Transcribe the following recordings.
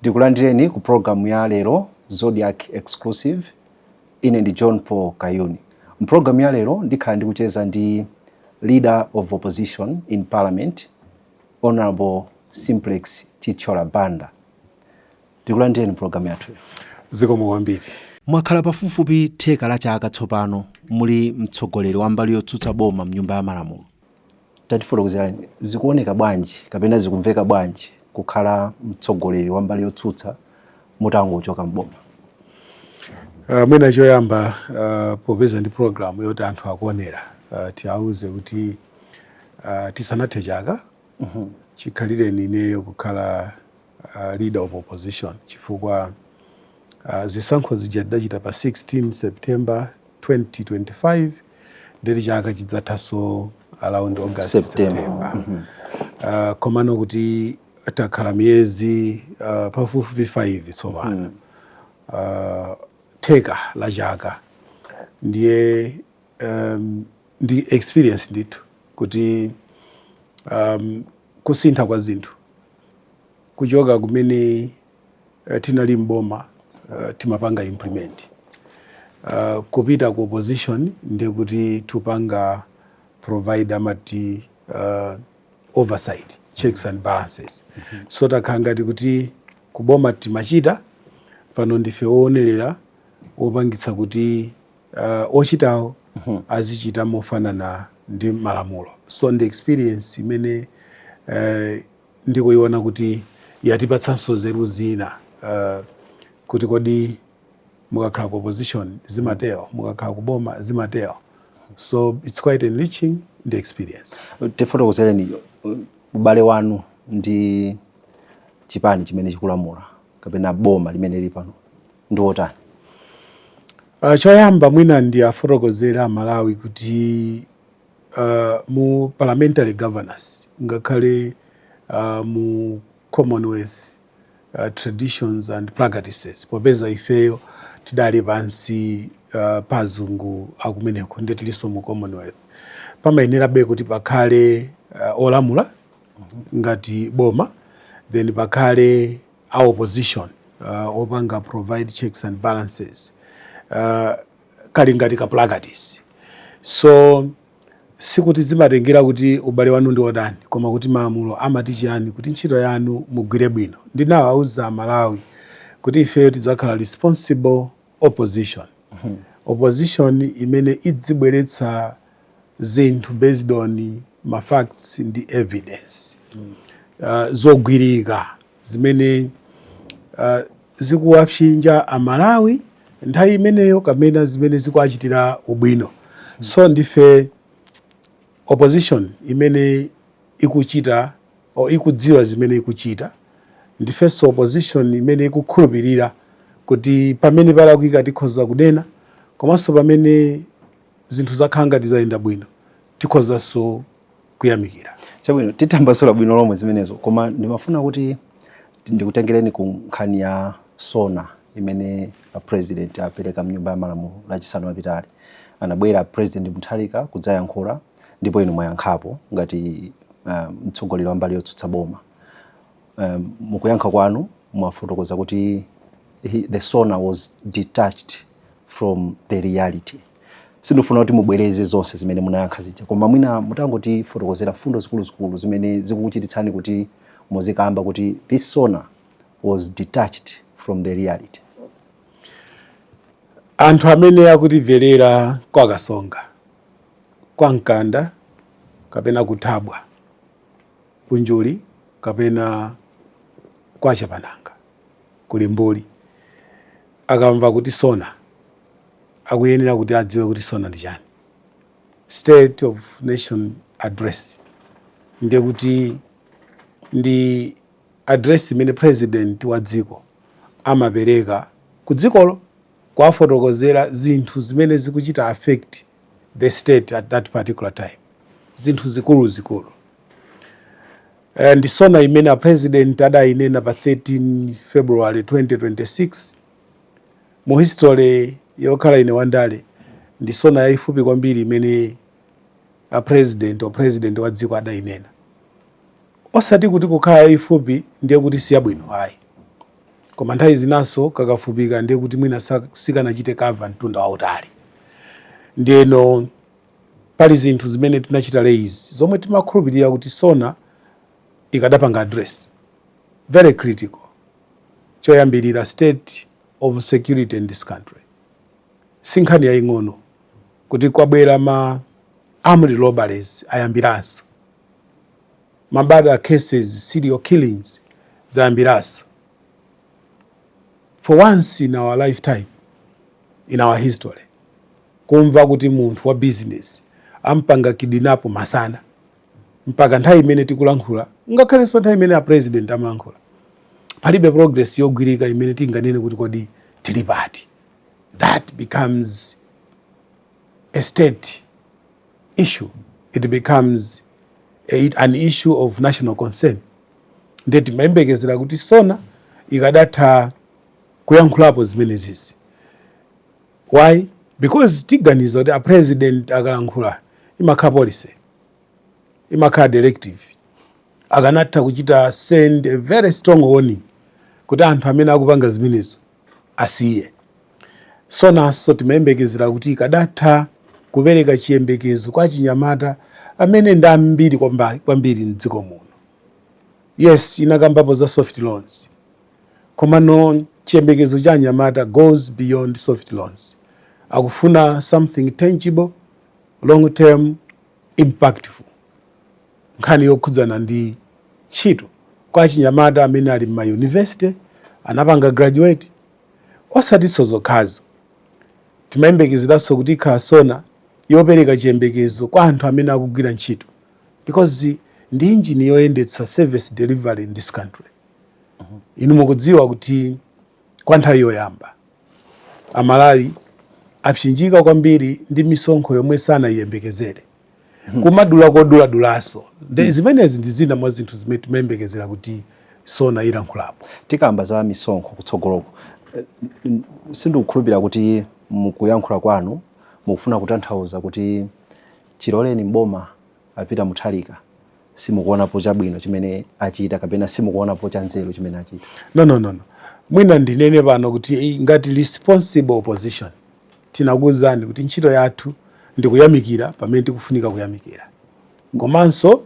Ndikulandireni ku programu ya lero, Zodiak Exclusive. Ine ndi John Paul Kayuni. Mpulogalamu ya lero ndikhala ndikucheza ndi Leader of Opposition in Parliament, Honorable Simplex Chithyola Banda. Ndikulandireni programu yathu. Zikomo kwambiri. Mwakhala pafupifupi theka la chaka tsopano muli mtsogoleri wa mbali yotsutsa boma mnyumba ya malamulo. Tatifotokozerani, zikuoneka bwanji kapena zikumveka bwanji kukhala mtsogoleri wa mbali yotsutsa mutangochoka mboma? Mwina choyamba, popeza ndi program yoti anthu akuonera, tiauze kuti tisanathe chaka chikhalireni ineyo kukhala Leader of Opposition, chifukwa zisankho zija tidachita pa 16 September 2025, ndeti chaka chidzathanso around August. September. September. Komano kuti takhala miyezi pafupifupi 5 tsopano, theka la chaka, ndiye ndi experience ndithu kuti kusintha kwa zinthu kuchoka kumene tinali mboma, timapanga implement, kupita ku opposition ndiye kuti tupanga provide, amati oversight, checks and balances. So takhala ngati kuti kuboma timachita, pano ndife oonerera wopangitsa kuti ochitawo azichita mofanana ndi malamulo. So ndi experience imene ndikuiona kuti yatipatsanso nzeru zina, kuti kodi mukakhala ku opposition zimatero, mukakhala kuboma zimatero. So it's quite enriching, the experience. Tifotokozereni, ubale wanu ndi chipani chimene chikulamula kapena boma limene lili pano ndi wotani? Choyamba mwina ndi afotokozera Amalawi kuti mu parliamentary governance, ngakhale mu Commonwealth traditions and practices, popeza ifeyo tidali pansi pa azungu akumeneko, ndiye tilinso mu Commonwealth, pamayenerabe kuti pakhale olamula ngati boma, then pakhale a opposition opanga provide checks and balances, kali ngati ka practice. So sikuti zimatengera kuti ubale wanu ndi wotani, koma kuti malamulo amati chiyani kuti ntchito yanu mugwire bwino. Ndinawauza Malawi kuti ifeyo tidzakhala responsible opposition, opposition imene idzibweretsa zinthu based on ma facts ndi evidence zogwirika zimene zikuwapsinja Amalawi nthawi imeneyo kapena zimene zikuachitira ubwino. So ndife opposition imene ikuchita o ikudziwa zimene ikuchita. Ndifenso opposition imene ikukhulupirira kuti pamene palakwika tikhoza kunena, komanso pamene zinthu zakhala ngati zayenda bwino tikhozanso kuyamikira. Chabwino, titambasula bwino lomwe zimenezo, koma ndimafuna kuti ndikutengereni ku nkhani ya SONA imene a President apereka mnyumba ya malamulo Lachisanu apitali. Anabwera President Mutharika kudzayankhula, ndipo inu mwayankhapo ngati mtsogoleri wa mbali yotsutsa boma. Mukuyankha kwanu mwafotokoza kuti the SONA was detached from the reality. Sindifuna kuti mubwereze zonse zimene munayankha zija, koma mwina mutangotifotokozera fundo zikuluzikulu zimene zikukuchititsani kuti muzikamba kuti this SONA was detached from the reality. Anthu amene akutimverera kwa Kasonga, kwa Mkanda kapena kuthabwa, kunjuli kapena kwa Chapananga, kuli Mbuli, akamva kuti SONA, akuyenera kuti adziwe kuti SONA ndi chani. State of Nation Address ndiye kuti ndi address imene president wa dziko amapereka ku dzikolo kuwafotokozera zinthu zimene zikuchita affect the state at that particular time, zinthu zikuluzikulu. Ndi SONA imene a President adayinena pa 13 February 2026. Mu history yokhala ine wandale, ndi SONA yayifupi kwambiri imene a president or president wa dziko adayinena. Osati kuti kukhala yayifupi ndiye kuti siyabwino, ayi. Koma nthawi zinanso kakafupika, ndiye kuti mwina sikanachite cover mtunda wautali. Ndiyeno pali zinthu zimene tinachita raise zomwe timakhulupirira kuti SONA ikadapanga address, very critical. Choyambirira, state of security in this country. Si nkhani yaying'ono kuti kwabwera ma armed robberies, ayambiranso ma murder cases, serial killings zayambiranso. For once in our lifetime, in our history, kumva kuti munthu wa business ampanga kidnap masana, mpaka nthawi imene tikulankhula, ngakhalenso nthawi imene a President amalankhula, palibe progress yogwirika imene tinganene kuti kodi tili pati. That becomes a state issue, it becomes an issue of national concern. Ndiye timayembekezera kuti SONA ikadatha kuyankhulapo zimenezizi. Why? Because tiganiza kuti a President akalankhula imakhala policy, imakhala directive. Akanatha kuchita send a very strong warning kuti anthu amene akupanga zimenezo asiye. SONAso timayembekezera kuti ikadatha kupereka chiyembekezo kwa chinyamata amene ndi ambiri kwambiri mdziko muno. Yes, inakambapo za soft loans, komano chiyembekezo cha anyamata goes beyond soft loans. Akufuna something tangible, long term, impactful. Nkhani yokhudzana ndi ntchito kwa chinyamata amene ali m'ma university, anapanga graduate. Osatinso zokhazo, timayembekezeranso kuti ikhala SONA yopereka chiyembekezo kwa anthu amene akugwira ntchito, because ndi injini yoyendetsa service delivery in this country. Inu mukudziwa kuti kwa nthawi yoyamba Amalawi apsinjika kwambiri ndi misonkho yomwe sanayiyembekezere, kumadula koduladulaso. Ndi zimenezi ndi zina mwa zinthu zimene timayembekezera kuti SONA ilankhulapo. Tikamba za misonkho kutsogoloko. Sindikukhulupirira kuti mukuyankhula kwanu mukufuna kutanthauza kuti chiloleni mboma apita Mutharika simukuonapo chabwino chimene achita kapena simukuonapo cha nzeru chimene achita. No, mwina ndinene pano kuti ngati responsible opposition, tinakuwuzani kuti ntchito yathu ndikuyamikira pamene tikufunika kuyamikira, komanso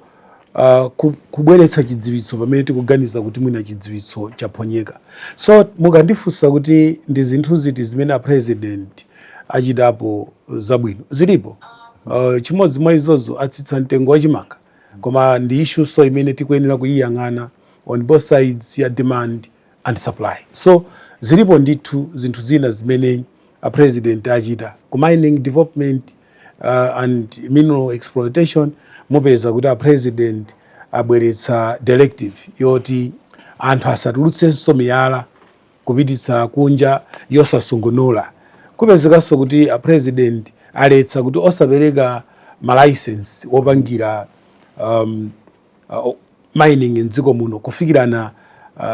kubweretsa chidziwitso pamene tikuganiza kuti mwina chidziwitso chaphonyeka. So mukandifunsa kuti ndi zinthu ziti zimene a President achitapo zabwino, zilipo. Chimodzi mwa izozo, atsitsa mtengo wachimanga, koma ndi issue so imene tikuyenera kuyiyang'ana on both sides ya demand and supply. So zilipo ndithu zinthu zina zimene a President achita. Ku mining development and mineral exploitation, mupeza kuti a President abweretsa directive yoti anthu asatulutsenso miyala kupititsa kunja yosasungunula. Kupezekanso kuti a President aletsa kuti osapereka ma license wopangira mining mdziko muno kufikirana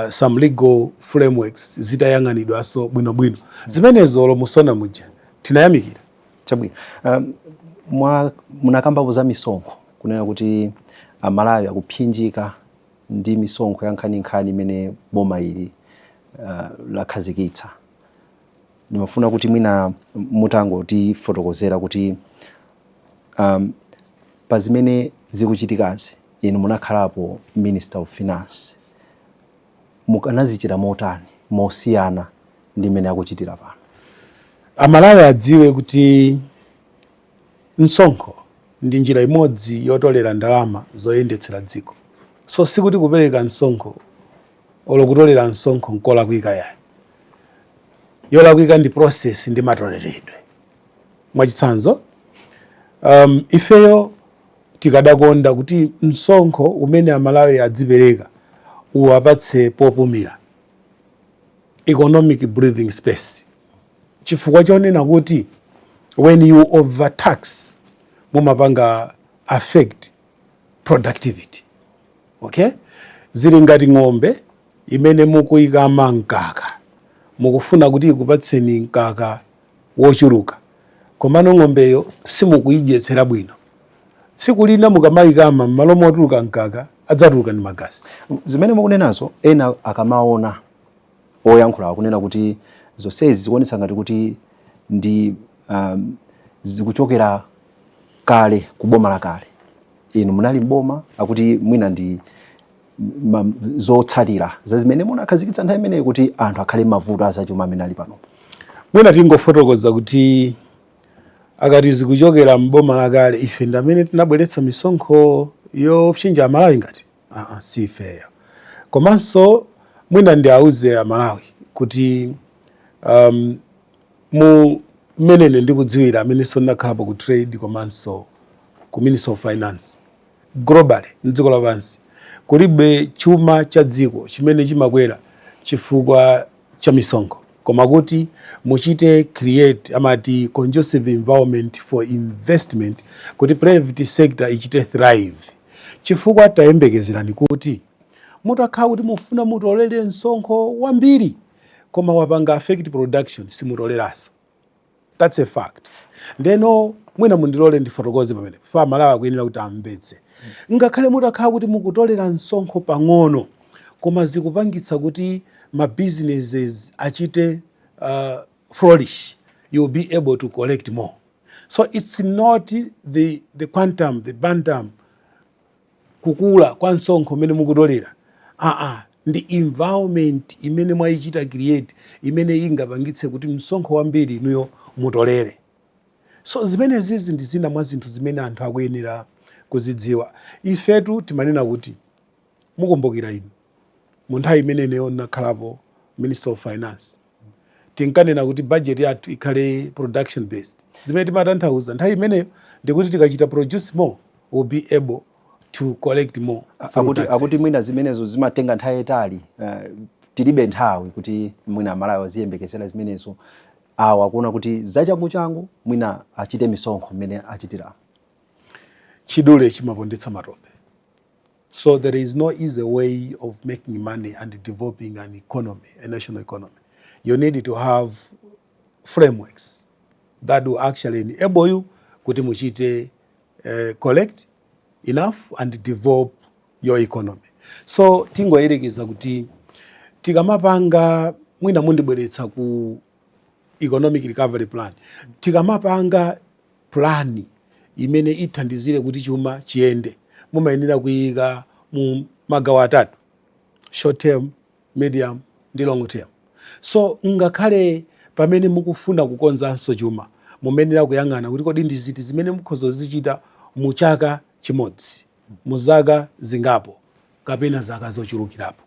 some legal frameworks zitayang'anidwanso bwinobwino. Zimenezo mu SONA muja tinayamikira. Chabwino. Munakambapo za misonkho, kunena kuti Amalawi akupsinjika ndi misonkho ya nkhaninkhani imene boma ili lakhazikitsa. Ndimafuna kuti mwina mutangotifotokozera kuti pa zimene zikuchitikazi, inu munakhalapo Minister of Finance, mukanazichita motani mosiyana ndi mmene akuchitira pano? Amalawi adziwe kuti msonkho ndi njira imodzi yotolera ndalama zoyendetsera dziko. So sikuti kupereka msonkho olo kutolera msonkho nkolakwika yayi. Yolakwika ndi process ndi matoleredwe. Mwachitsanzo, ifeyo tikadakonda kuti msonkho umene Amalawi adzipereka uwapatse popumira, economic breathing space, chifukwa chonena kuti when you overtax mumapanga affect productivity, okay? Zili ngati ng'ombe imene mukuyikama mkaka, mukufuna kuti ikupatseni mkaka wochuluka, komano ng'ombeyo simukuyidyetsera bwino. Tsiku lina mukamayikama, m'malo motuluka mkaka adzatuluka ndi magazi. Zimene mukunenazo, ena akamaona Oyankhula akunena kuti zonsezi zikuonetsa ngati kuti ndi zikuchokera kale ku boma lakale. Inu munali mboma, akuti mwina ndi zotsatira za zimene munakhazikitsa nthawi imeneyo kuti anthu akhale mavuto azachuma amene ali panopo. Mwina tingofotokoza kuti akati zikuchokera mboma lakale, ife ndi amene tinabweretsa misonkho yopsinja Amalawi ngati? Si ifeyo. Komanso mwina ndi auze Amalawi kuti mu mmenene ndikudziwira, amenenso ndinakhalapo ku trade komanso ku Ministry of Finance, globally, mdziko lapansi kulibe chuma cha dziko chimene chimakwera chifukwa cha misonkho, koma kuti muchite create, amati, conducive environment for investment, kuti private sector ichite thrive. Chifukwa tayembekezerani kuti mutakhala kuti mufuna mutolere msonkho wambiri koma wapanga affect production, simutoleranso. That's a fact. Ndeno mwina mundilole ndifotokoze pamene fa Malawi akuyenera kuti amvetse. Ngakhale mutakhala kuti mukutolera msonkho pang'ono koma zikupangitsa kuti ma businesses achite flourish, you'll be able to collect more. So it's not the quantum, the bantam, kukula kwa msonkho umene mukutolera. Aa, ndi environment imene mwayichita create imene ingapangitse kuti msonkho wambiri inuyo mutolere. So zimenezizi ndi zina mwa zinthu zimene anthu akuyenera kuzidziwa. Ifetu timanena kuti, mukumbukira inu, mu nthawi imene ineyo ndinakhalapo Minister of Finance, tinkanena kuti budget yathu ikhale production based. Zimene timatanthauza nthawi imeneyo ndikuti tikachita produce more, we'll be able to collect more through taxes. Akuti mwina zimenezo zimatenga nthawi yayitali, tilibe nthawi kuti mwina Amalawi aziyembekezera zimenezo. Awa akuona kuti zachanguchangu mwina achite misonkho mmene achitira. Chidule chimapondetsa matope. So there is no easy way of making money and developing an economy, a national economy. You need to have frameworks that will actually enable you kuti muchite collect enough and develop your economy. So tingoyerekeza kuti tikamapanga, mwina mundibweretsa ku economic recovery plan, tikamapanga plan imene ithandizire kuti chuma chiyende, mumayenera kuyika mu magawo atatu: short term, medium ndi long term. So ngakhale pamene mukufuna kukonzanso chuma, mumayenera kuyang'ana kuti kodi ndi ziti zimene mukhoza kuzichita mu chaka chimodzi, mu zaka zingapo kapena zaka zochulukirapo.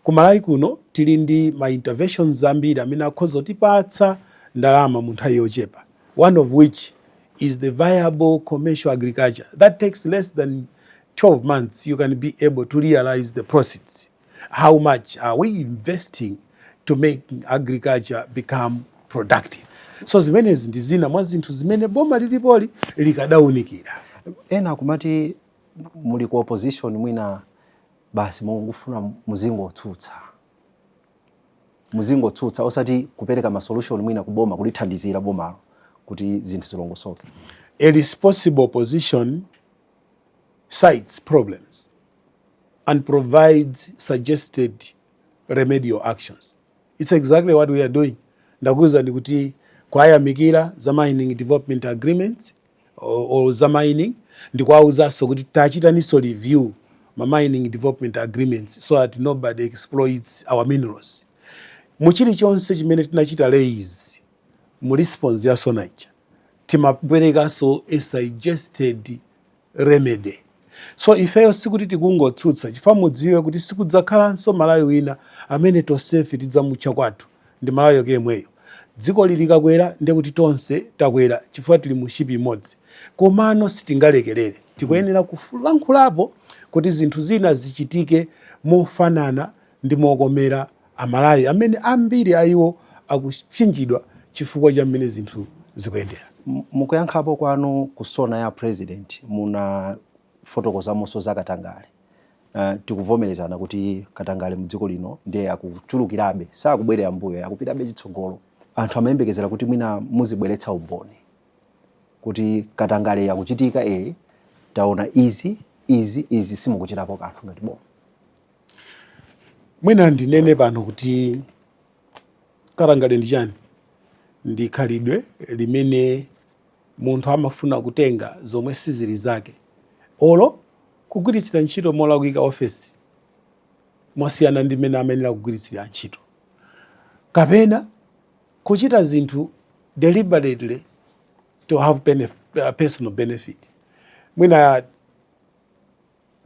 Kumalawi kuno tili ndi ma interventions ambiri amene akhoza kutipatsa ndalama mu nthawi yochepa, one of which is the viable commercial agriculture that takes less than 12 months. You can be able to realize the proceeds. How much are we investing to make agriculture become productive? So zimenezi ndi zina mwa zinthu zimene boma lilipoli likadawunikira. Ena akumati muli ku opposition, mwina basi mukufuna muzingotsutsa, muzingotsutsa, osati kupereka ma solution mwina kuboma, kulithandizira bomalo kuti zinthu zilongosoke. A responsible opposition cites problems and provides suggested remedial actions. It's exactly what we are doing. Ndakuwuzani kuti kwayamikira za mining development agreements or za mining, ndikuwawuzanso kuti tachitaninso review ma mining development agreements so that nobody exploits our minerals. Mu chilichonse chimene tinachita raise mu response ya SONA ija, timaperekanso a suggested remedy. So ifeyo sikuti tikungotsutsa, chifukwa mudziwe kuti sikudzakhalanso Malawi wina amene tonsefe tidzamutcha kwathu, ndi Malawi yake yemweyo. Dziko likakwera ndiye kuti tonse takwera, chifukwa tili mu ship imodzi. Komano sitingalekerere, tikuyenera kulankhulapo kuti zinthu zina zichitike mofanana ndi mokomera Amalawi amene ambiri a iwo akupsinjidwa chifukwa cha mmene zinthu zikuyendera. Mukuyankhapo kwanu ku SONA ya president, munafotokozamonso za katangale. Tikuvomerezana kuti katangale mudziko lino ndiye akuchulukirabe, sakubwerera mbuyo, akupitabe chitsogolo. Anthu amayembekezera kuti mwina muzibweretsa umboni kuti katangale akuchitika, taona izi, izi, izi, simukuchitapo kanthu ngati boma. Mwina ndinene pano kuti Katangale ndi chani? Ndi khalidwe limene munthu amafuna kutenga zomwe sizili zake olo kugwiritsira ntchito molakwika ofesi mosiyana ndi mmene amayenera kugwiritsira ntchito, kapena kuchita zinthu deliberately to have personal benefit. Mwina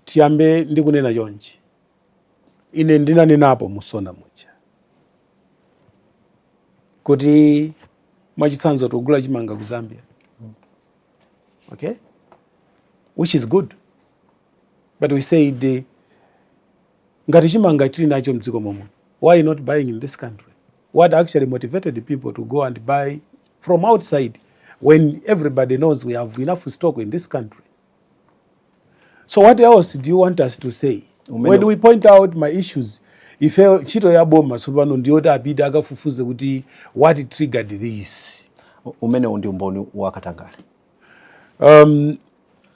tiyambe ndi kunena chonchi: ine ndinanenapo mu SONA muja kuti, mwachitsanzo, tikugula chimanga ku Zambia, okay, which is good, but we said ngati chimanga tili nacho mdziko momwe, why not buying in this country? What actually motivated people to go and buy from outside when everybody knows we have enough stock in this country? So what else do you want us to say? When we point out ma issues, ife ntchito ya boma tsopano ndiyoti apite akafufuze kuti what triggered this. Umenewu ndi umboni wa katangale?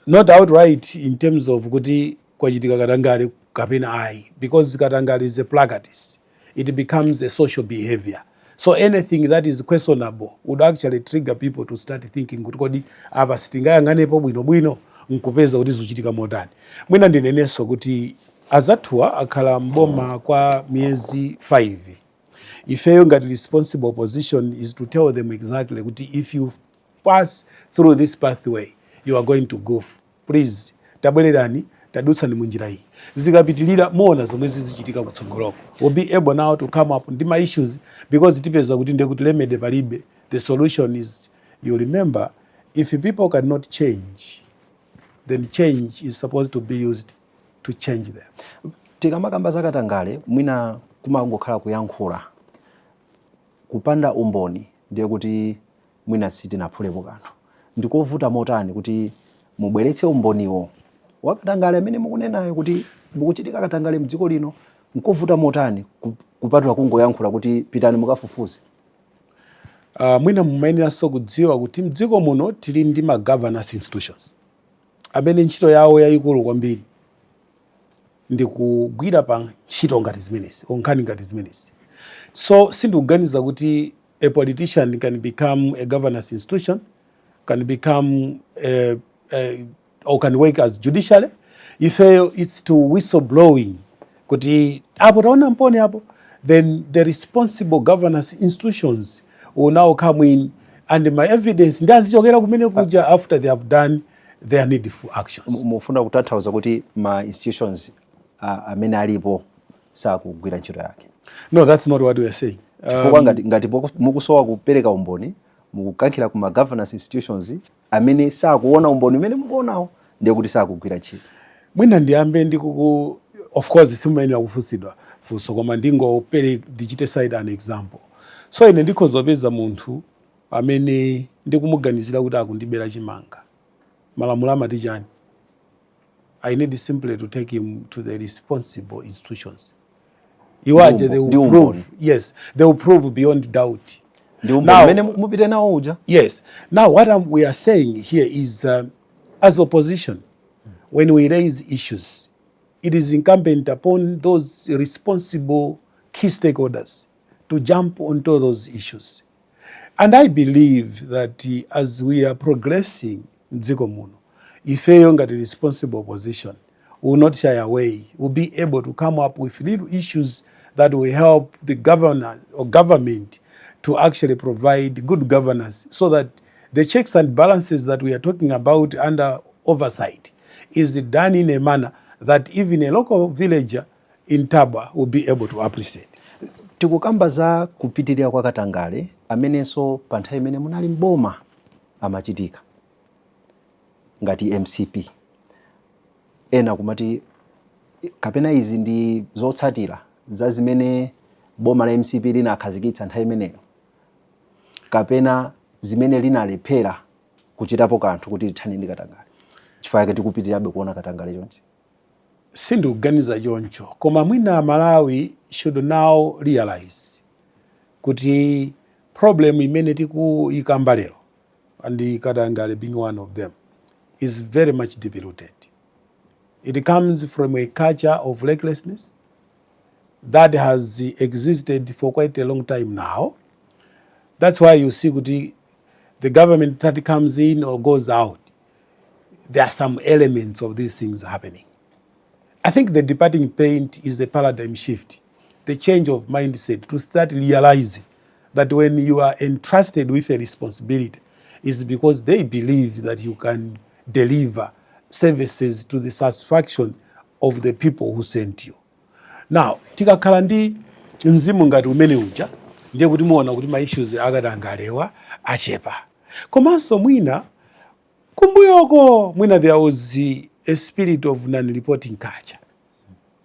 Not outright in terms of kuti kwachitika katangale kapena ayi, because katangale is a practice. It becomes a social behavior, so anything that is questionable would actually trigger people to start thinking kuti kodi apa sitingayang'anepo bwinobwino nkupeza kuti zikuchitika motani? Mwina ndinenenso kuti azathuwa akhala mboma kwa miyezi 5. Ifeyo ngati responsible opposition is to tell them exactly kuti if you pass through this pathway, you are going to goof. Please, tabwererani, tadutsani munjira iyi. Zikapitilira, muona zomwe zizichitika kutsogoloko. We'll be able now to come up ndi ma issues, because tipeza kuti ndiye kuti remedy palibe. The solution is, you remember, if people cannot change, then change is supposed to be used to change them. Tikamakamba za katangale, mwina kumangokhala kuyankhula kupanda umboni, ndiye kuti mwina sitinaphulepo kanthu. Ndikovuta motani kuti mubweretse umboniwo wakatangale amene mukunenayo kuti mukuchitika katangale mdziko lino? Nkovuta motani kupatula kungoyankhula kuti pitani mukafufuze? Mwina mumayeneranso kudziwa kuti mdziko muno tili ndi ma governance institutions amene ntchito yawo yayikulu kwambiri ndi kugwira pa ntchito ngati zimenezi, nkhani ngati zimenezi. So sindikuganiza kuti a politician can become a governance institution, can become a, or can work as judiciary. Ifeyo, it's to whistleblowing kuti apo taona mpone apo, then the responsible governance institutions will now come in and ma evidence ndi azichokera kumene kuja after they have done their needful actions. Mufuna kutanthauza kuti ma institutions amene alipo sakugwira ntchito yake? No, that's not what we are saying. Chifukwa ngati mukusowa kupereka umboni, mukukankhira kuma governance institutions amene sakuona umboni umene mukuonawo, ndiye kuti sakugwira ntchito. Mwina ndiyambe ndi kuku, of course simumayenera kufunsidwa funso, koma ndingopere ndichite cite an example. So ine ndikhoza kupeza munthu amene ndikumuganizira kuti akundibera chimanga. Malamulo amati chani? I need simply to take him to the responsible institutions. Iwaje they Ndi will umboni. prove, yes, they will prove beyond doubt. Ndi umboni umene mupite nawo uja. Yes. Now, what we are saying here is, as opposition, when we raise issues, it is incumbent upon those responsible key stakeholders to jump onto those issues. And I believe that as we are progressing mdziko muno, ifeyo ngati responsible opposition will not shy away, will be able to come up with little issues that will help the governor or government to actually provide good governance, so that the checks and balances that we are talking about under oversight is done in a manner that even a local villager in Taba will be able to appreciate. Tikukamba za kupitirira kwa katangale amenenso pa nthawi imene munali mboma amachitika ngati MCP. Ena kumati kapena izi ndi zotsatira za zimene boma la MCP linakhazikitsa nthawi imeneyo, kapena zimene linalephera kuchitapo kanthu kuti lithane ndi katangale, chifukwa chake tikupitirirabe kuona katangale chonchi. Sindikuganiza choncho, koma mwina Malawi should now realize kuti problem imene tikuyikamba lero, and katangale being one of them, is very much deep rooted. It comes from a culture of recklessness that has existed for quite a long time now. That's why you see kuti the government that comes in or goes out, there are some elements of these things happening. I think the departing paint is a paradigm shift, the change of mindset to start realizing that when you are entrusted with a responsibility, it's because they believe that you can deliver services to the satisfaction of the people who sent you. Now, tikakhala ndi mzimu ngati umene uja, ndiye kuti muona kuti ma issues akatangalewa achepa. Komanso mwina kumbuyoko mwina there was a spirit of non-reporting culture,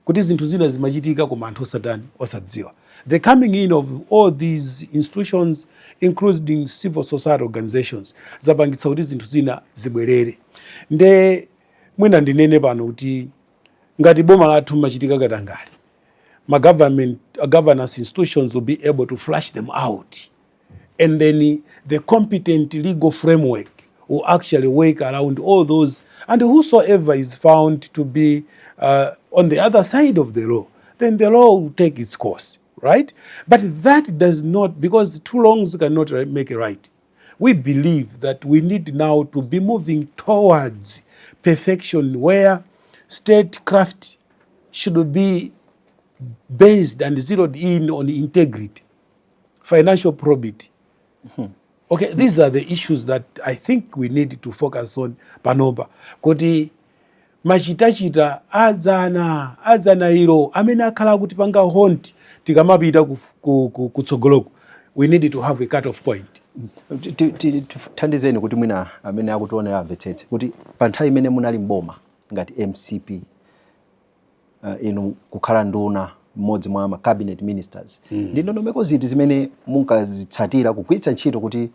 kuti zinthu zina zimachitika koma anthu osatani, osadziwa. The coming in of all these institutions, including civil society organizations, zapangitsa kuti zinthu zina zibwerere. Nde mwina ndinene pano kuti ngati boma lathu machitika katangale, ma government governance institutions will be able to flush them out, and then the competent legal framework will actually work around all those, and whosoever is found to be on the other side of the law, then the law will take its course, right? But that does not, because two wrongs cannot make a right. We believe that we need now to be moving towards perfection, where statecraft should be based and zeroed in on integrity, financial probity. Okay, these are the issues that I think we need to focus on panopa, kuti machitachita adzana adzana ilo amene akhala kuti panga haunt tikamapita kutsogoloko, we need to have a cut off point. Tithandizeni kuti mwina amene akutionera amvetsetse kuti pa nthawi imene munali mboma ngati MCP, inu kukhala nduna, mmodzi mwa ma cabinet ministers, ndi ndondomeko ziti zimene munkazitsatira kugwiritsa ntchito kuti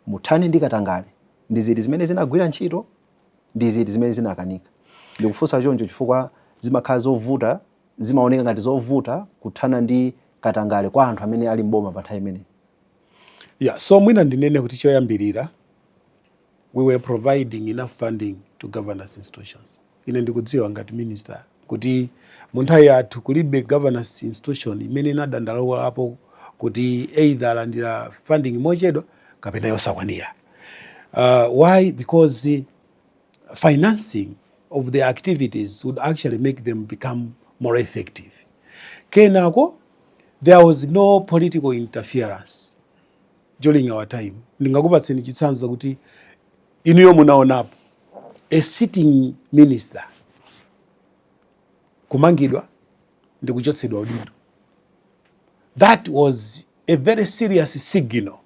muthane ndi katangale? Ndi ziti zimene zinagwira ntchito, ndi ziti zimene zinakanika? Ndikufunsa choncho chifukwa zimakhala zovuta, zimaoneka ngati zovuta kuthana ndi katangale kwa anthu amene ali mboma pa nthawi imeneyi. Yeah, so mwina ndinene kuti choyambirira, we were providing enough funding to governance institutions. Ine ndikudziwa ngati minister kuti mu nthawi yathu kulibe governance institution imene inadandaulapo kuti either alandira funding mochedwa kapena yosakwanira. Why? Because financing of the activities would actually make them become more effective. Kenako there was no political interference during our time. Ndingakupatseni chitsanzo kuti inuyo munaonapo a sitting minister kumangidwa ndi kuchotsedwa udindo. That was a very serious signal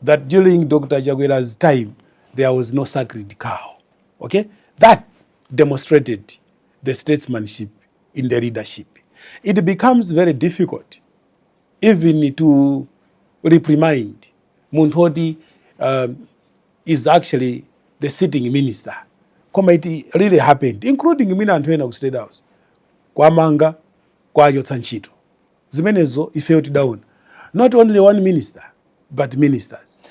that during Dr. Chakwera's time there was no sacred cow. Okay, that demonstrated the statesmanship in the leadership. It becomes very difficult even to reprimand munthu oti is actually the sitting minister, koma it really happened, including mwina anthu ena ku State House, kwamanga, kwachotsa ntchito. Zimenezo ifeyo tidaona, not only one minister but ministers.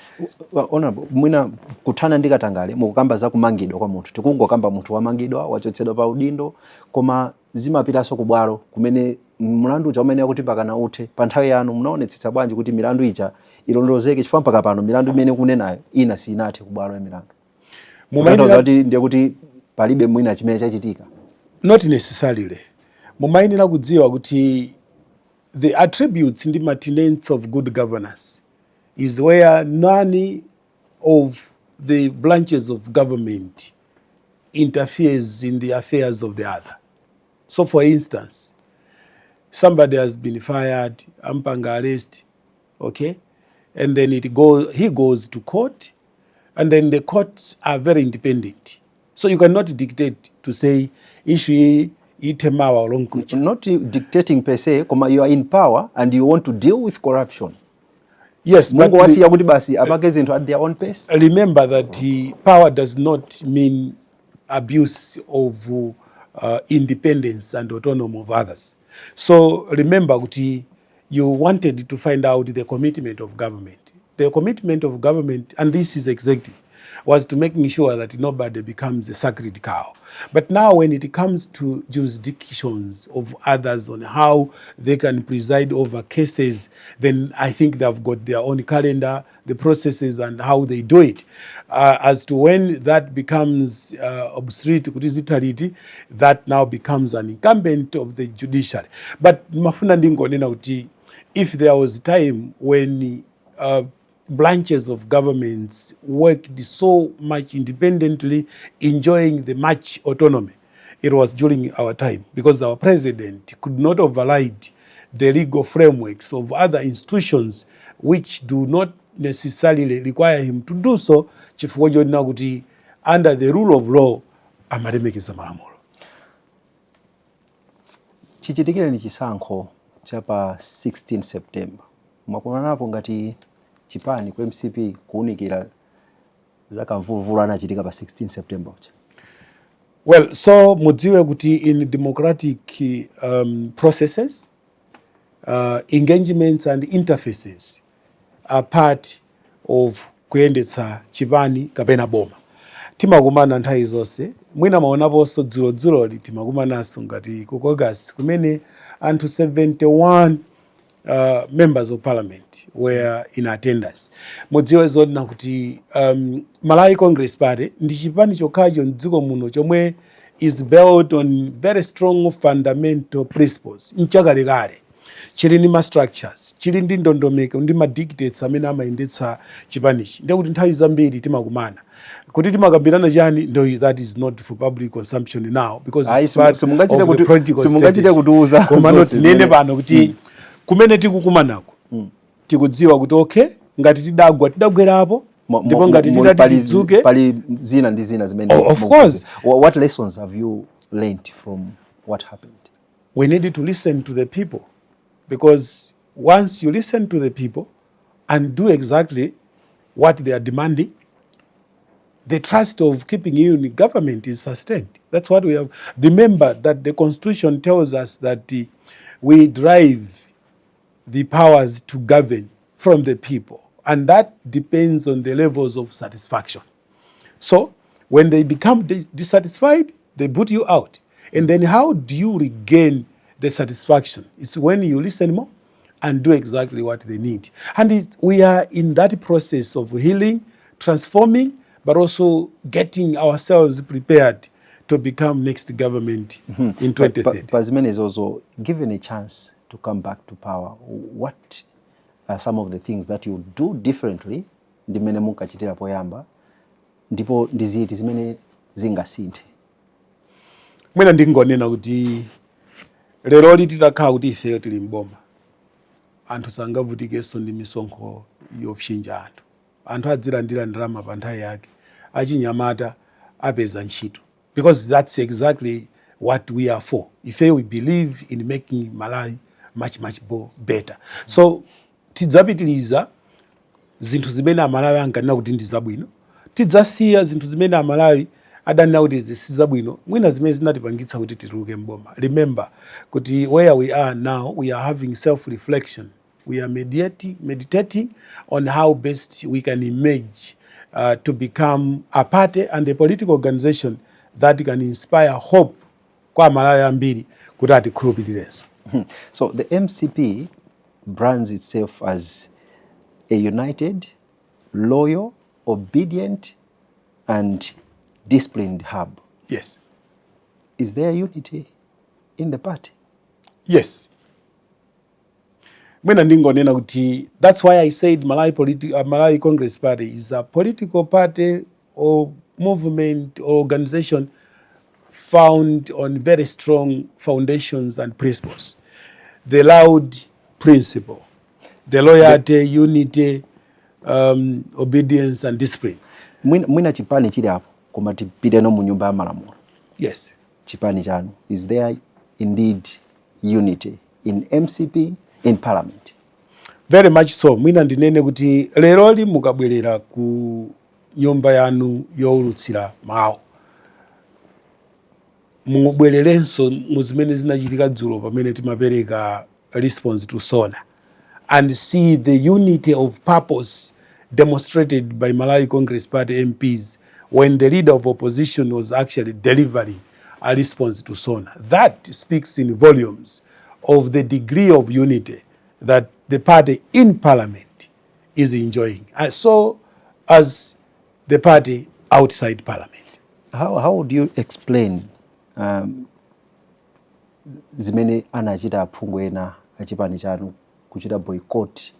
Honorable, mwina kuthana ndi katangale mukukamba za kumangidwa kwa munthu, tikungokamba munthu wamangidwa, wachotsedwa pa udindo, koma zimapitanso ku bwalo kumene mlandu uja umene akuti pakana uthe. Pa nthawi yanu munaonetsetsa bwanji kuti milandu ija ilondolozeke? Chifukwa mpaka pano milandu imene kunenayo ina sinathe ku bwalo ya milandu. Mumatanthauza kuti ndiye kuti palibe mwina chimene chachitika? Not necessarily. Mumayenera kudziwa kuti the attributes ndi ma tenets of good governance is where none of the branches of government interferes in the affairs of the other. So for instance, somebody has been fired, ampanga arrest, okay, and then he goes to court, and then the courts are very independent. So you cannot dictate to say issue iyi ithe mawa or mkucha. Not dictating per se, koma you are in power and you want to deal with corruption. Yes, but mungowasiya kuti basi apange zinthu at their own pace? Remember that power does not mean abuse of independence and autonomy of others. So remember kuti you wanted to find out the commitment of government. The commitment of government, and this is executive, was to making sure that nobody becomes a sacred cow. But now when it comes to jurisdictions of others on how they can preside over cases, then I think they've got their own calendar, the processes and how they do it. As to when that becomes obsolete, kuti zitha liti, that now becomes an incumbent of the judiciary. But mafuna ndingonena kuti if there was time when branches of governments worked so much independently, enjoying the much autonomy, it was during our time, because our president could not override the legal frameworks of other institutions which do not necessarily require him to do so, chifukwa chonena kuti under the rule of law amalemekeza malamulo. Chichitikireni chisankho cha pa 16 September, mwakumanapo ngati chipani ku MCP kuwunikira za kamvuluvulu anachitika pa 16 September uja? Well, so mudziwe kuti in democratic processes, engagements and interfaces are part of kuyendetsa chipani kapena boma. Timakumana nthawi zonse. Mwina maonaponso dzulodzuloli timakumananso ngati ku caucus, kumene anthu 71 members of parliament were in attendance. Mudziwe zonena kuti Malawi Congress Party ndi chipani chokhacho mdziko muno chomwe is built on very strong fundamental principles. Nchakalekale, chili ndi ma structures, chili ndi ndondomeko ndi ma dictates amene amayendetsa chipanichi. Ndekuti nthawi zambiri timakumana. Kuti timakambirana chani, no, that is not for public consumption now because it's part of the political. Simungachite kutiuza. Komano tinene pano kuti kumene tikukumanako tikudziwa kuti, okay, ngati tidagwa, tidagwerapo, ndipo ngati tidati tidzuke. Pali zina ndi zina zimene Oh, of course. What lessons have you learned from what happened? We need to listen to the people, because once you listen to the people and do exactly what they are demanding, the trust of keeping you in government is sustained. That's what we have. Remember that the constitution tells us that we derive the powers to govern from the people, and that depends on the levels of satisfaction. So when they become dissatisfied, they put you out. And then how do you regain the satisfaction? It's when you listen more and do exactly what they need. And we are in that process of healing, transforming, but also getting ourselves prepared to become next government in 2030. Pa zimenezozo, given a chance to come back to power, what are some of the things that you do differently ndi mmene munkachitira poyamba, ndipo ndi ziti zimene zingasinthe? Mwina ndingonena kuti leroli titakhala kuti ifeyo tili mboma, anthu sangavutikenso ndi misonkho yopsinja anthu. Anthu adzilandira ndalama pa nthawi yake, achinyamata apeza ntchito, because that's exactly what we are for. Ife we believe in making Malawi much, much more better. So tidzapitiliza zinthu zimene Amalawi ankanena kuti ndi zabwino, tidzasiya zinthu zimene Amalawi adanena kuti izi si zabwino, mwina zimene zinatipangitsa kuti tituluke mboma. Remember kuti where we are now, we are having self reflection. We are meditating on how best we can emerge to become a party and a political organization that can inspire hope kwa Amalawi ambiri kuti atikhulupirirenso. So the MCP brands itself as a united, loyal, obedient and disciplined hub. Yes. Is there unity in the party? Yes. Mwina ndingonena kuti that's why I said Malawi Congress Party is a political party or movement or organization found on very strong foundations and principles. The loud principle, the loyalty, unity, obedience and discipline. Mwina chipani chili apo, koma tipiteno mu Nyumba ya Malamulo. Yes. Chipani chanu, is there indeed unity in MCP in parliament? Very much so. Mwina ndinene kuti leroli mukabwerera ku nyumba yanu yowulutsira mawu, mubwererenso mu zimene zinachitika dzulo pamene timapereka response to SONA and see the unity of purpose demonstrated by Malawi Congress Party MPs when the leader of opposition was actually delivering a response to SONA. That speaks in volumes of the degree of unity that the party in parliament is enjoying, so as the party outside parliament. How would you explain zimene anachita aphungu ena achipani chanu, kuchita boycott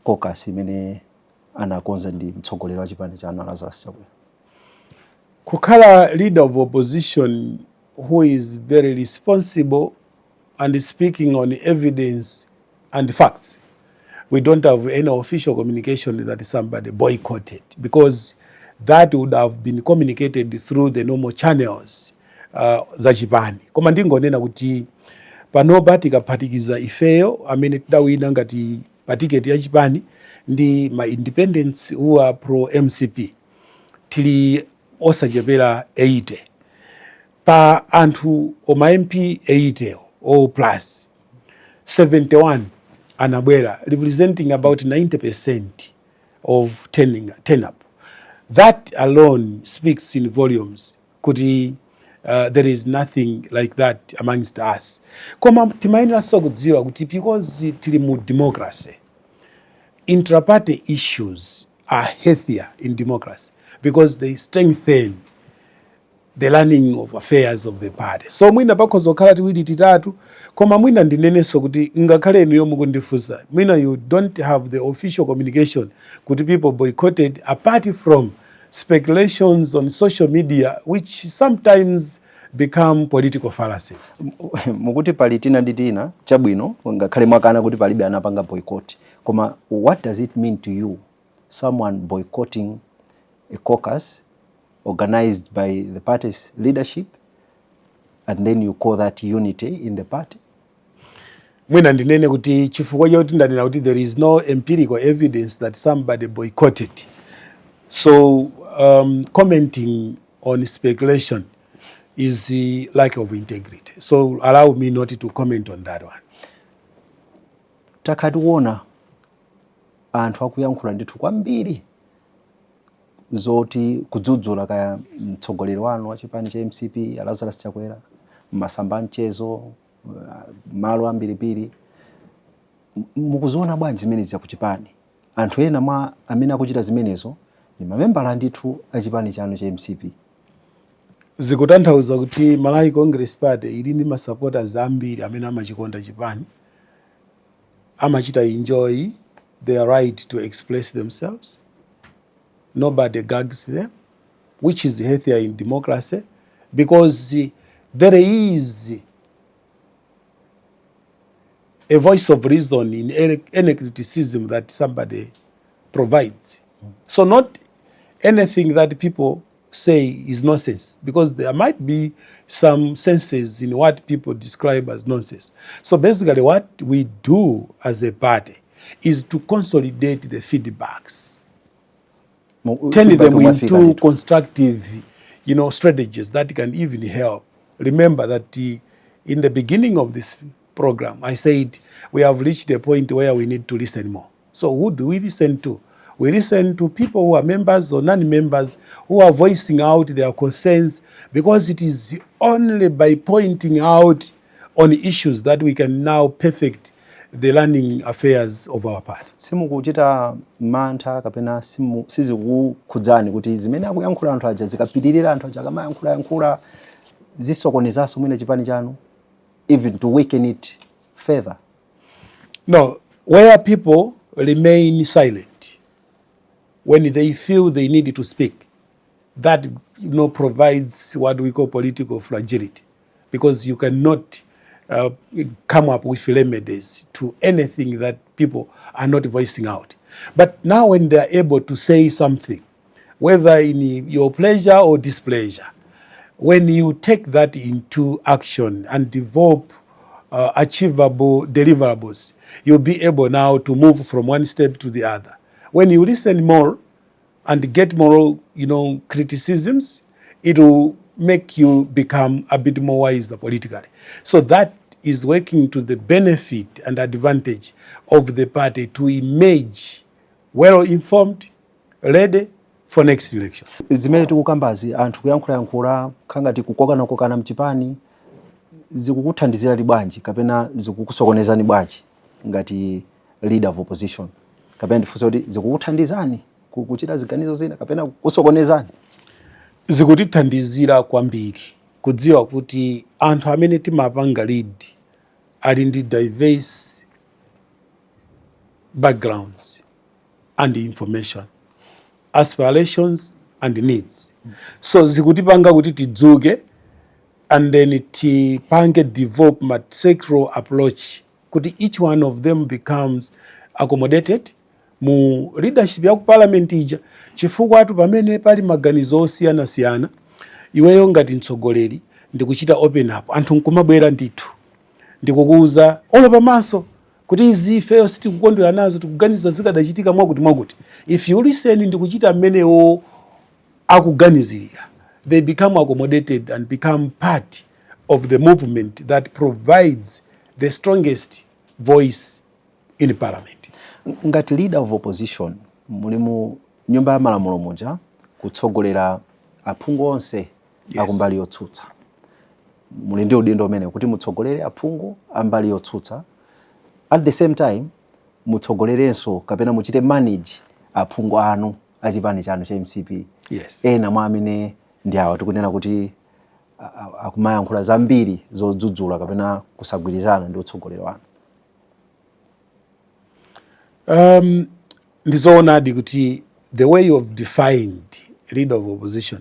caucus imene anakonza ndi mtsogoleri wa chipani chanu, Lazarus Chakwera? Kukhala leader of opposition who is very responsible and speaking on evidence and facts, we don't have any official communication that somebody boycotted, because that would have been communicated through the normal channels za chipani. Koma ndingonena kuti panopa tikaphatikiza ifeyo amene tidawina ngati pa tiketi ya chipani ndi ma independents who are pro MCP, tili osachepera 80. Pa anthu oma MP 80 or plus, 71 anabwera, representing about 90% of turn up. That alone speaks in volumes kuti there is nothing like that amongst us. Koma timayeneranso kudziwa kuti because tili mu democracy, intraparty issues are healthier in democracy because they strengthen the running of affairs of the party. So mwina pakhoza kukhala tiwiri, titatu, koma mwina ndinenenso kuti ngakhale inuyo mukundifunsa, mwina you don't have the official communication kuti people boycotted, apart from speculations on social media, which sometimes become political fallacies. Mukuti pali tina ndi tina, chabwino, ngakhale mwakana kuti palibe anapanga boycott, koma what does it mean to you, someone boycotting a caucus organized by the party's leadership, and then you call that unity in the party? Mwina ndinene kuti chifukwa choti ndanena kuti there is no empirical evidence that somebody boycotted, so commenting on speculation is the lack of integrity. So allow me not to comment on that one. Takhala tikuona anthu akuyankhula ndithu kwambiri zoti kudzudzula kaya mtsogoleri wanu wa chipani cha MCP, Lazarus Chakwera, masamba mchezo, malo ambiripiri. Mukuziona bwanji zimenezi za kuchipani? Anthu ena mwa amene akuchita zimenezo ndi mamembala ndithu a chipani chanu cha MCP. Zikutanthauza kuti Malawi Congress Party ili ndi masupporters ambiri amene amachikonda chipani, amachita enjoy their right to express themselves. Nobody gags them, which is healthier in democracy, because there is a voice of reason in any criticism that somebody provides. So not anything that people say is nonsense, because there might be some senses in what people describe as nonsense. So basically what we do as a party is to consolidate the feedbacks, turn them into constructive strategies that can even help. Remember that in the beginning of this program, I said we have reached a point where we need to listen more. So who do we listen to? We listen to people who are members or non-members who are voicing out their concerns, because it is only by pointing out on issues that we can now perfect the running affairs of our party. Simukuchita mantha kapena sizikukhudzani kuti zimene akuyankhula anthu aja zikapitirira, anthu aja akamayankhula yankhula, zisokonezanso mwina chipani chanu, even to weaken it further? No, where people remain silent when they feel they need to speak, that provides what we call political fragility, because you cannot come up with remedies to anything that people are not voicing out. But now when they are able to say something, whether in your pleasure or displeasure, when you take that into action and develop achievable deliverables, you'll be able now to move from one step to the other. When you listen more and get more criticisms, it will make you become a bit more wiser politically. So that is working to the benefit and advantage of the party to emerge well informed, ready for next election. Zimene tikukambazi, anthu kuyankhulayankhula khangati kukokanakokana mchipani, zikukuthandizirani bwanji kapena zikukusokonezani bwanji ngati leader of opposition? Kapena ndifunse kuti zikukuthandizani kuchita ziganizo zina kapena kusokonezani? Zikutithandizira kwambiri kudziwa kuti anthu amene timapanga lead ali ndi diverse backgrounds and information, aspirations and needs. So zikutipanga kuti tidzuke and then tipange develop ma sectoral approach kuti each one of them becomes accommodated mu leadership ya ku parliament ija, chifukwa atu pamene pali maganizo osiyanasiyana, iweyo ngati mtsogoleri ndikuchita open up, anthu nkumabwera ndithu ndikukuuza olo pamaso kuti izi ifeyo sitikukondwera nazo, tikuganiza zikadachitika mwakuti mwakuti. If you listen ndikuchita mmenewo akuganizirira, they become accommodated and become part of the movement that provides the strongest voice in parliament. Ngati leader of opposition, muli mu Nyumba ya Malamulo muja kutsogolera aphungu onse akumbali yotsutsa. Muli ndi udindo umene kuti mutsogolere aphungu ambali yotsutsa, at the same time mutsogolerenso kapena muchite manage aphungu anu achipani chanu cha MCP, ena mwa amene ndi awa tikunena kuti akumayankhula zambiri zodzudzula kapena kusagwirizana ndi utsogoleri wanu. Ndizoonadi kuti the way you have defined leader of opposition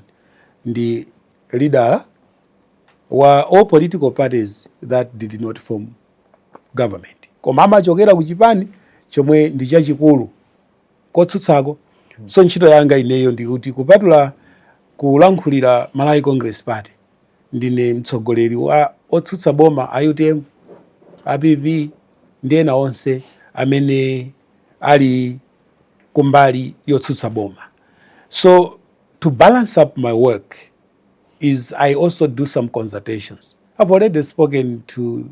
ndi leader wa all political parties that did not form government, koma amachokera ku chipani chomwe ndi chachikulu kotsutsako. So ntchito yanga ineyo ndikuti kupatula kulankhulira Malawi Congress Party, ndine mtsogoleri wa otsutsa boma a UTM, a PP ndi ena onse amene ali kumbali yotsutsa boma. So to balance up my work is I also do some consultations. I've already spoken to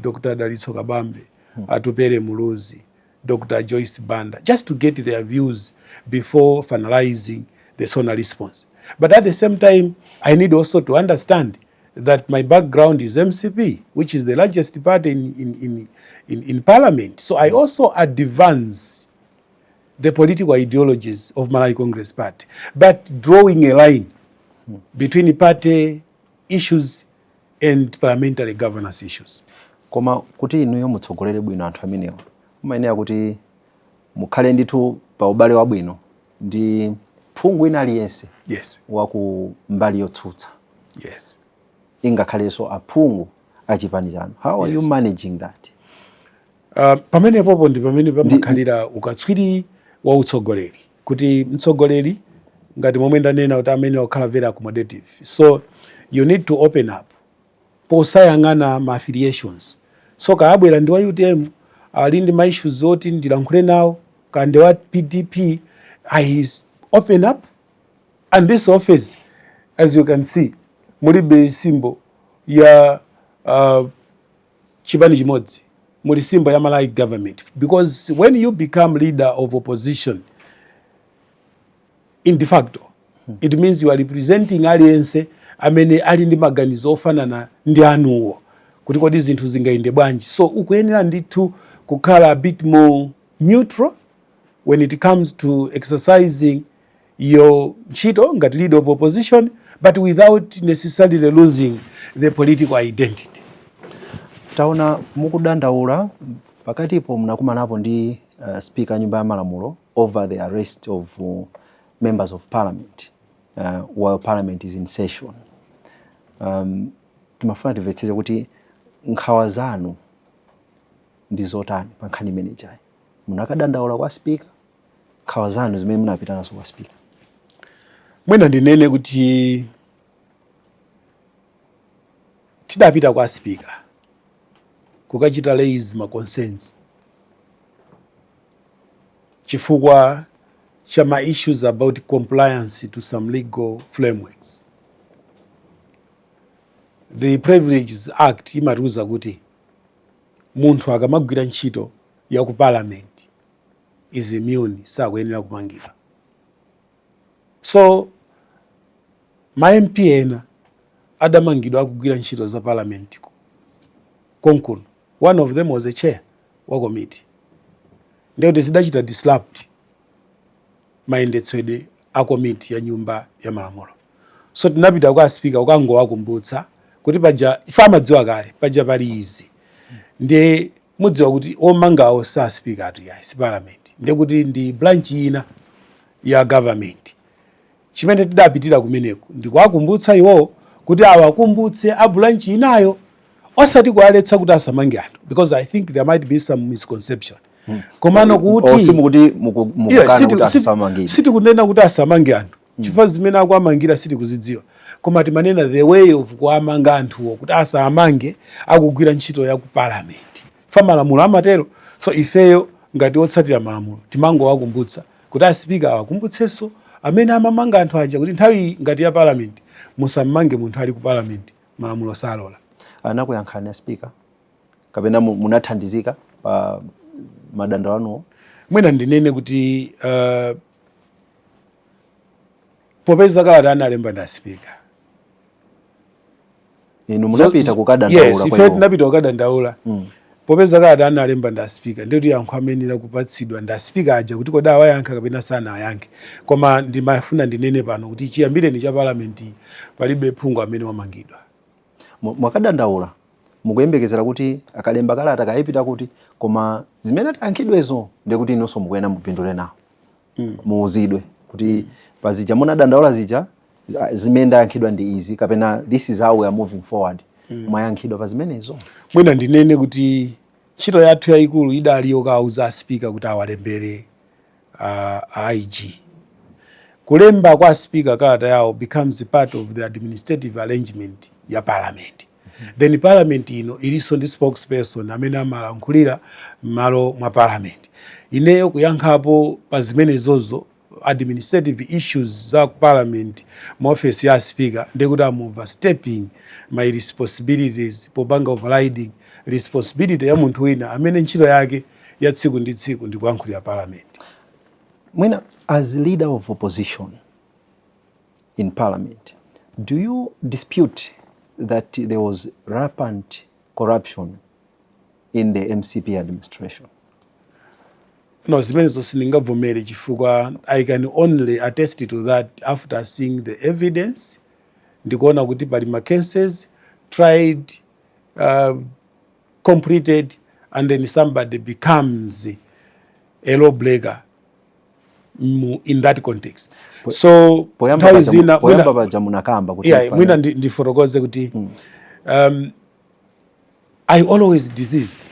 Dr. Dalitso Kabambe, Atupele Muluzi, Dr. Joyce Banda, just to get their views before finalizing the SONA response. But at the same time, I need also to understand that my background is MCP, which is the largest party in parliament. So I also advance the political ideologies of Malawi Congress Party, but drawing a line between party issues and parliamentary governance issues. Koma kuti inuyo mutsogolere bwino anthu amenewa, mumayenera kuti mukhale ndithu pa ubale wabwino ndi phungu wina aliyense wa ku mbali yotsutsa, ingakhalenso aphungu achipani chanu. How are you managing that? Pamenepopo ndi pamene pamakhalira ukatswiri wa utsogoleri, kuti mtsogoleri, ngati momwe ndanena kuti amene wakhala very accommodative, so you need to open up posayang'ana ma affiliations. So kaabwera ndi wa UTM, ali ndi ma issues oti ndilankhule nawo, ka ndi wa PDP, I open up. And this office, as you can see, mulibe symbol ya chipani chimodzi, muli symbol ya Malawi government, because when you become leader of opposition in de facto, it means you are representing aliyense amene ali ndi maganizo ofanana ndi anuwo kuti kodi zinthu zingayende bwanji. So ukuyenera ndithu kukhala a bit more neutral when it comes to exercising your ntchito ngati leader of opposition, but without necessarily losing the political identity. Taona mukudandaula pakatipo, munakumanapo ndi speaker Nyumba ya Malamulo over the arrest of members of parliament while parliament is in session. Timafuna timvetsetse kuti nkhawa zanu ndi zotani pa nkhani imeneyi. Munakadandaula kwa speaker, nkhawa zanu zimene munapita nazo kwa speaker? Mwina ndinene kuti tidapita kwa speaker kukachita raise ma concerns chifukwa cha ma issues about compliance to some legal frameworks. The Privileges Act imatiuza kuti munthu akamagwira ntchito ya ku parliament is immune, sakuyenera kumangidwa. So ma MP ena adamangidwa akugwira ntchito za parliament konkuno. One of them was a chair wa committee. Ndekuti zidachita disrupt mayendetsedwe a komiti ya Nyumba ya Malamulo. So tinapita kwa Speaker kukangowakumbutsa kuti paja ife amadziwa kale, paja pali izi, ndiye mudziwa kuti omangawo sa Speaker atu yayi, si Parliament, ndiye kuti ndi branch ina ya government. Chimene tidapitira kumeneko ndikuwakumbutsa iwo kuti awakumbutse a branch inayo, osati kuwaletsa kuti asamange anthu, because I think there might be some misconception. Komano kuti O, simukuti mukukana kuti asamangidwe? Sitikunena kuti asamange anthu, chifukwa zimene akuamangira sitikuzidziwa, koma timanena the way of kuamanga anthuwo, kuti asamange akugwira ntchito ya ku Parliament, fa malamulo amatero. So ifeyo ngati otsatira malamulo timangowakumbutsa kuti a Speaker awakumbutsenso amene amamanga anthu aja kuti nthawi ngati ya Parliament musammange munthu ali ku Parliament, malamulo salola. Anakuyankhani a Speaker kapena munathandizika pa madandaulo anuwo? Mwina ndinene kuti popeza kalata analemba ndi a Speaker, Inu munapita kukadandaula Yes, kwa ife iwo. tinapita kukadandaula. Popeza kalata analemba ndi a Speaker, ndikuti yankho amenera kupatsidwa ndi a Speaker aja kuti kodi awayankha kapena sanayankhe. Koma ndimafuna ndinene pano kuti chiyambireni cha Parliament palibe phungu amene wamangidwa. Mwakadandaula mukuyembekezera kuti akalemba kalata kayipita kuti, koma zimene tayankhidwezo ndikuti inonso mukuyena mupindule nawo, muuzidwe kuti pazija munadandaula zija, zimene ndayankhidwa ndi izi, kapena this is how we are moving forward. Mwayankhidwa pa zimenezo? Mwina ndinene kuti ntchito yathu yayikulu idali yokauza a Speaker kuti awalembere IG. Kulemba kwa Speaker kalata yawo becomes part of the administrative arrangement ya Parliament. Then Parliament ino ilinso ndi spokesperson amene amalankhulira m'malo mwa Parliament. Ineyo kuyankhapo pa zimenezozo, administrative issues za Parliament mu office ya Speaker, ndikuti I'm overstepping my responsibilities popanga overriding responsibility ya munthu wina amene ntchito yake ya tsiku ndi tsiku ndikuyankhulira Parliament. Mwina as leader of opposition in Parliament, do you dispute that there was rampant corruption in the MCP administration? No, zimenezo sindingavomere, chifukwa I can only attest to that after seeing the evidence, ndikuona kuti pali ma cases tried, completed, and then somebody becomes a lawbreaker in that context. So Poyamba nthawi zina poyamba paja munakamba kuti mwina ndifotokoze kuti I always desist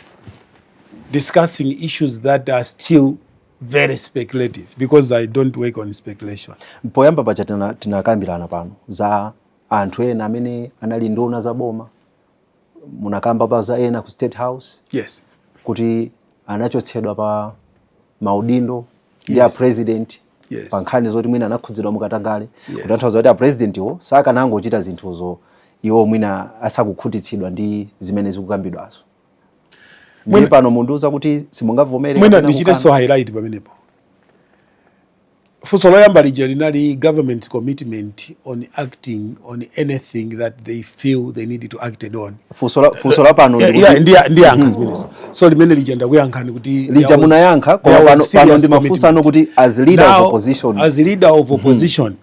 discussing issues that are still very speculative because I don't work on speculation. Poyamba paja tinakambirana pano za anthu ena amene anali nduna za boma. Munakamba pa za ena ku State House kuti anachotsedwa pa maudindo ndi a President pa nkhani zoti mwina anakhudzidwa mukatangale, kutanthauza kuti a President iwo sakanangochita zinthuzo iwo mwina asakukhutitsidwa ndi zimene zikukambidwazo. Ndiye pano mundiuza kuti simungavomere Mwina kapena ndichite kukana. So highlight pamenepo, funso loyamba lija linali government commitment on acting on anything that they feel they need to act on. Funso la pano ndikuti Ndiyankha zimenezo. So limene lija ndakuyankhani kuti Lija munayankha, koma there was pano serious ndimafunsa ano commitment. kuti as leader of Now, opposition, as leader of opposition,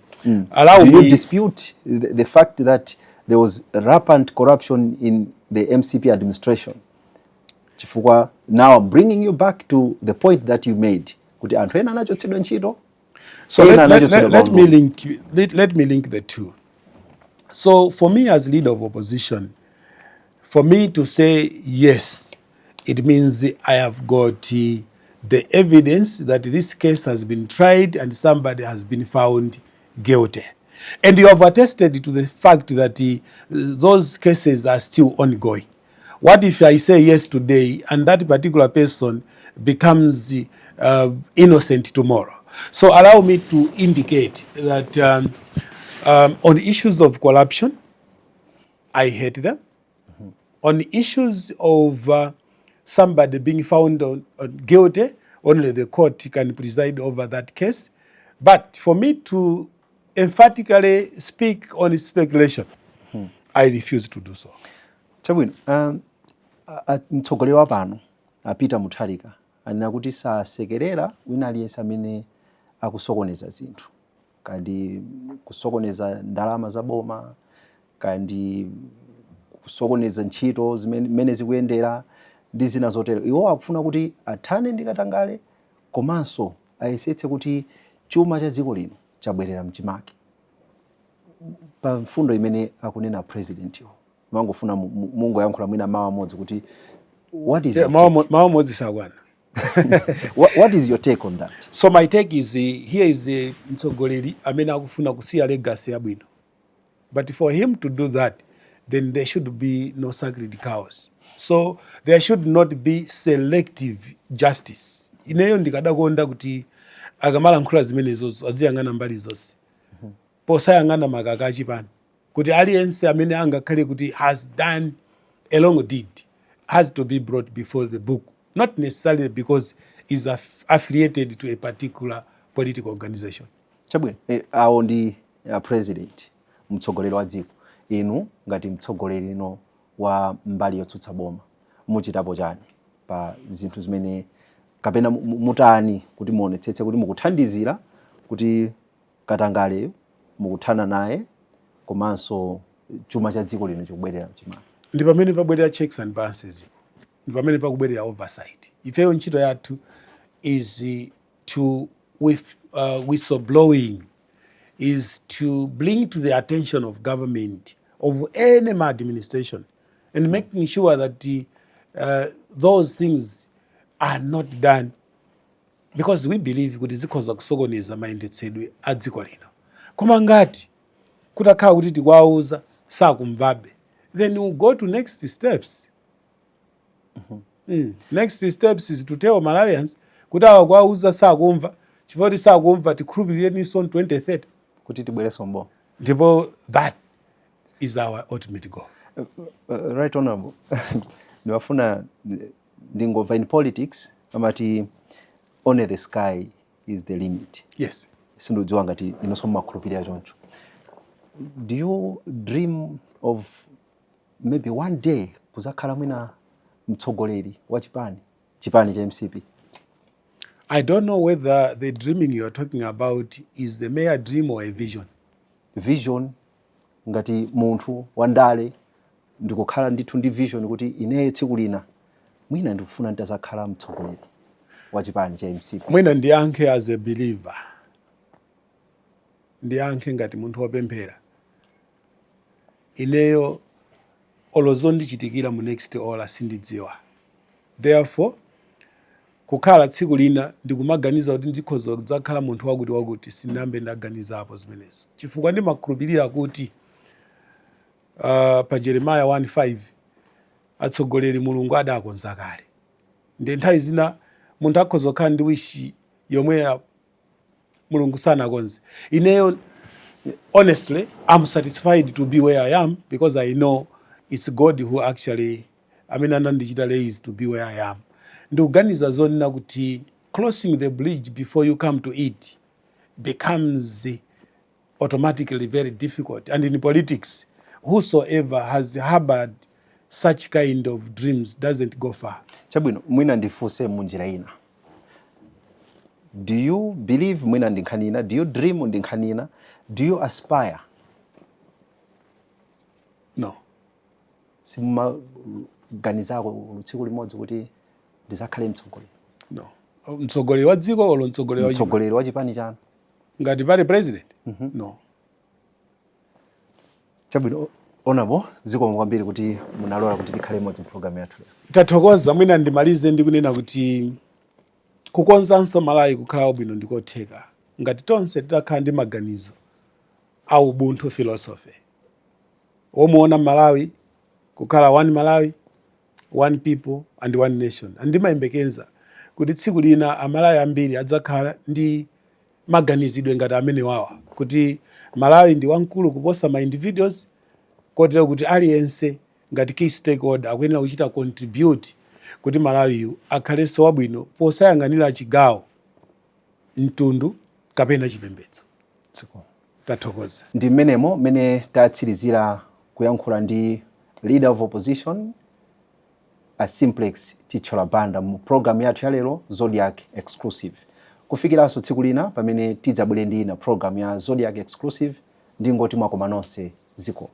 allow do you me dispute the fact that there was rampant corruption in the MCP administration? Chifukwa now I'm bringing you back to the point that you made kuti anthu ena anachotsedwa ntchito. So Ena anachotsedwa let me paunduna. Let me link the two. So for me as leader of opposition, for me to say yes, it means I have got the evidence that this case has been tried and somebody has been found guilty. And you have attested to the fact that those cases are still ongoing. What if I say yes today and that particular person becomes innocent tomorrow? So allow me to indicate that on issues of corruption, I hate them. On issues of somebody being found guilty, only the court can preside over that case. But for me to emphatically speak on speculation, I refuse to do so. Chabwino. Mtsogoleri wa pano, a Peter Mutharika, Anena kuti sasekerera wina aliyense amene akusokoneza zinthu, kandi kusokoneza ndalama za boma, kandi kusokoneza ntchito zimene zikuyendera ndi zina zotero. Iwo akufuna kuti athane ndi katangale komanso ayesetse kuti chuma cha dziko lino chabwerera mchimake. Pa mfundo imene akunena president iwo, mangofuna mungoyankhula mwina mawu amodzi kuti what is your Mawu take? Mawu amodzi sakwana. What is your take on that? So my take is, here is mtsogoleri amene akufuna kusiya legacy yabwino, but for him to do that, then there should be no sacred cows, so there should not be selective justice. Ineyo ndikadakonda kuti akamalankhula zimenezozo aziyang'ana mbali zonse posayang'ana makaka achipani, kuti aliyense amene angakhale kuti has done a wrong deed has to be brought before the book, not necessarily because is affiliated to a particular political organization. Chabwino, awo ndi president, mtsogoleri wa dziko. Inu ngati mtsogoleri no wa mbali yotsutsa boma, muchitapo chani pa zinthu zimene, kapena mutani kuti muonetsetse kuti mukuthandizira kuti katangaleyo mukuthana naye komanso chuma cha dziko lino chikubwerera mchimake? Ndi pamene pabwerera checks and balances, ndi pamene pakubwerera oversight. Ifeyo ntchito yathu is to with whistleblowing, is to bring to the attention of government, of any administration, and making sure that those things are not done, because we believe kuti zikhoza kusokoneza mayendetsedwe a dziko lino. Koma ngati kutakhala kuti tikuwauza sakumvabe, then we'll go to next steps. Next steps is to tell Malawians kuti awa kuwauza sakumva, chifukwa kuti sakumva, tikhulupirireninso 2030 kuti tibwerenso mboma. Ndipo that is our ultimate goal. Right honorable, ndimafuna ndingomva, in politics amati only the sky is the limit. Yes. Sindidziwa ngati inonso mumakhulupirira choncho. Do you dream of maybe one day kuzakhala mwina mtsogoleri wa chipani cha MCP? I don't know whether the dreaming you are talking about is the mere dream or a vision. Vision, ngati munthu wandale ndikukhala ndithu ndi vision kuti ineyo tsiku lina mwina ndikufuna nditazakhala mtsogoleri wa chipani cha MCP. Mwina ndiyankhe as a believer, ndiyankhe ngati munthu wopemphera. Ineyo olo zondichitikira mu next hour sindidziwa. Therefore, kukhala tsiku lina ndikumaganiza kuti ndikhoza kudzakhala munthu wakuti wakuti, sindinayambe ndaganizapo zimenezo, chifukwa ndimakhulupirira kuti pa Jeremiah 1:5 atsogoleri Mulungu adakonza kale. Ndi nthawi zina munthu akhoza kukhala ndi wish yomwe Mulungu sanakonze. Ineyo honestly, I'm satisfied to be where I am, because I know it's God who actually amene anandichita raise to be where I am. Ndikuganiza zonena kuti crossing the bridge before you come to it becomes automatically very difficult, and in politics, whosoever has harbored such kind of dreams doesn't go far. Chabwino, mwina ndifunse munjira ina. Do you believe mwina ndi nkhani ina, do you dream ndi nkhani ina, do you aspire? No. Simumaganizako tsiku limodzi kuti ndizakhale mtsogoleri? No. Mtsogoleri wa dziko olo mtsogoleri wa Mtsogoleri wa chipani chanu. Ngati pali president? No. Chabwino, honorable, zikomo kwambiri kuti munalola kuti tikhale imodzi mpulogalamu yathu. Tathokoza. Mwina ndimalize ndi kunena kuti kukonzanso Malawi kukhala wabwino ndikotheka ngati tonse titakhala ndi maganizo a Ubuntu philosophy, womuona Malawi kukhala one Malawi, one people and one nation. Andimayembekeza kuti tsiku lina Amalawi ambiri adzakhala ndi maganizidwe ngati amene wawa, kuti Malawi ndi wamkulu kuposa ma individuals, kotero kuti aliyense ngati key stakeholder akuyenera kuchita contribute kuti Malawiyu akhalenso wabwino posayang'anira chigawo, mtundu kapena chipembedzo. Zikomo. Tathokoza. Ndi mmenemo mmene tatsirizira kuyankhula ndi leader of opposition. A Simplex Chithyola Banda mu program yathu ya lero, Zodiak Exclusive. Kufikiranso tsiku lina pamene tidzabwere ndi ina program ya Zodiak Exclusive, ndingoti mwakoma nonse, zikomo.